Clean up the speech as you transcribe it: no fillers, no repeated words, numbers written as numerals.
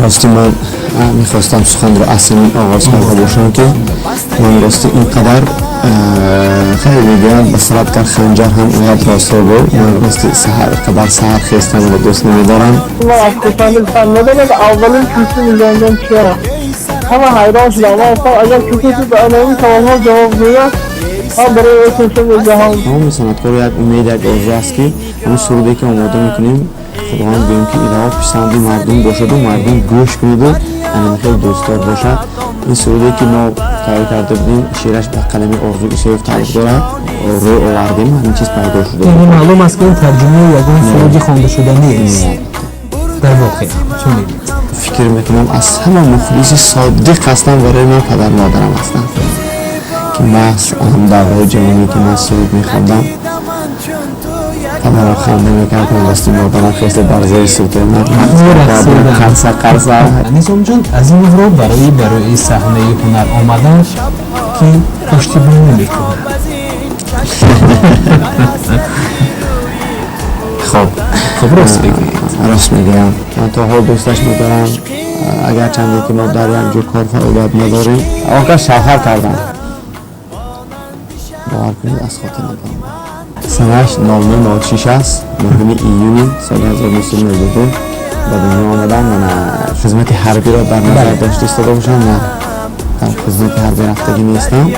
Рости, ман мехостам суханро аз ҳамин оғоз карда бошам, ки ман рости ин қадар хеле мегӯянд, ба сарат гар ханҷар ҳам ояд, ростро гӯ. Ман рости саҳар қадар саҳар хестанро дӯст намедорам. Ман аз хурсандӣ гуфтам, медонед, аввалин кӯчи Низомҷон кия? Ҳама ҳайрон шудам. Ман гуфтам, агар касе ба ҳамин саволҳо ҷавоб гӯяд, ман барои ӯ тӯҳфа медиҳам. Тамоми санъаткор як умед, як орзу аст, ки ҳамин суруде, ки омода мекунем, Худованд, гӯем, ки илоҳо, писанди мардум бошаду мардум гӯш куниду анами хеле дӯстдор бошад. Ин суруде, ки мо тайёр карда будем, шеъраш ба қалами Орзу Исоев тааллуқ дорад, рӯй овардем, ҳамин чиз пайдо шуда. Яъне маълум аст, ки ин тарҷумаи ягон суруди хондашуда нест, дар воқеъ чунин. Фикр мекунам, аз ҳама мухлиси содиқ ҳастам, барои ман падар модарам ҳастанд, ки маҳз ҳам давраи ҷавонӣ, ки ман суруд мехондам, падарам ханда мекард, дасти модарам хеста бар зери сурудҳои ман қарса қарса. Низомҷон Азимовро барои ба рӯи саҳнаи ҳунар омадан ки пуштибонӣ мекунад? Хоб. Хуб, рост бигӯед. Рост мегӯям, ман то ҳол дӯсташ медорам, агарчанде ки мо дар як ҷо кор фаъолият надорем. Он кас шавҳар кардам, бовар кунед, аз хотирам баромад. Санаш 0906 аст, 9 июни соли 1992 ба дунё омадам. Мана, хизмати ҳарбиро дар назар дошта истода бошам, ман дар хизмати ҳарбӣ рафтагӣ нестам.